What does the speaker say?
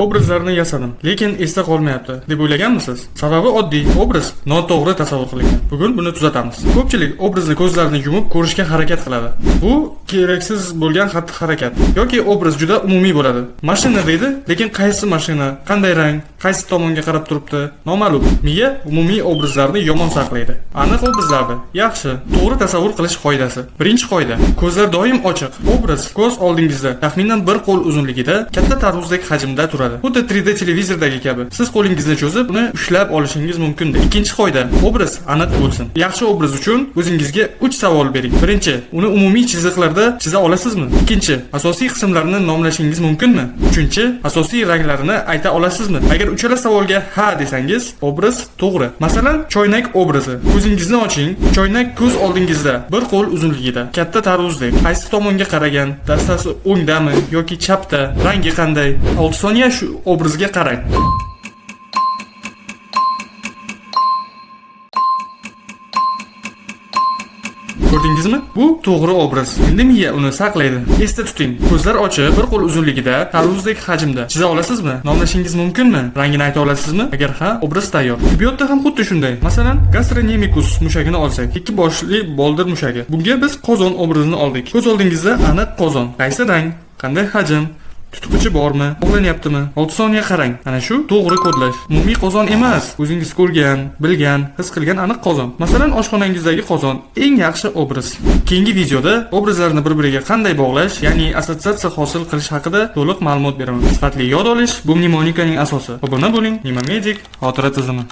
Obrazlarni yasadim, lekin esda qolmayapti deb o'ylaganmisiz? Sababi oddiy, obraz noto'g'ri tasavvur qilingan. Bugun buni tuzatamiz. Ko'pchilik obrazni ko'zlarini yumib ko'rishga harakat qiladi. Bu keraksiz bo'lgan xatti-harakat yoki obraz juda umumiy bo'ladi. Mashina deydi, lekin qaysi mashina, qanday rang, qaysi tomonga qarab turibdi, noma'lum. Miya umumiy obrazlarni yomon saqlaydi. Aniq obrazlarni yaxshi, to'g'ri tasavvur qilish qoidasi. Birinchi qoida: ko'zlar doim ochiq. Obraz ko'z oldingizda taxminan bir qo'l uzunligida, katta tarvuzdek hajmda turadi. Xuddi 3D televizordagi kabi. Siz qo'lingizni cho'zib, uni ushlab olishingiz mumkin. Ikkinchi qoida: obraz aniq bo'lsin. Yaxshi obraz uchun o'zingizga 3 savol bering. Birinchi, uni umumiy chiziqlarda chiza olasizmi? Ikkinchi, asosiy qismlarini nomlashingiz mumkinmi? Uchinchi, asosiy ranglarini ayta olasizmi? Agar uchala savolga ha desangiz, obraz to'g'ri. Masalan, choynak obrazi. Ko'zingizni oching, choynak ko'z oldingizda, bir qo'l uzunligida, katta tarvuzdek. Qaysi tomonga qaragan? Dastasi o'ngdami yoki chapda? Rangi qanday? 6 soniya shu obrazga qarang. Ko'rdingizmi? Bu to'g'ri obraz. Endi miya uni saqlaydi. Esda tuting. Ko'zlar ochiq, bir qo'l uzunligida, tarvuzdek hajmda. Chiza olasizmi? Nomlashingiz mumkinmi? Rangini ayta olasizmi? Agar ha, obraz tayyor. Tibbiyotda ham xuddi shunday. Masalan, gastrocnemius mushagini olsak, ikki boshli boldir mushagi. Bunga biz qozon obrazini oldik. Ko'z oldingizda aniq qozon. Qaysi rang? Qanday hajm? Tutqichi bormi? Bog'lanyaptimi? 6 soniya qarang. Ana shu to'g'ri kodlash. Umumiy qozon emas, o'zingiz ko'rgan, bilgan, his qilgan aniq qozon. Masalan, oshxonangizdagi qozon eng yaxshi obraz. Keyingi videoda obrazlarni bir-biriga qanday bog'lash, ya'ni assotsiatsiya hosil qilish haqida to'liq ma'lumot beraman. Sifatli yod olish bu mnemonikaning asosi. Obuna bo'ling. Mnemomedik xotira tizimi.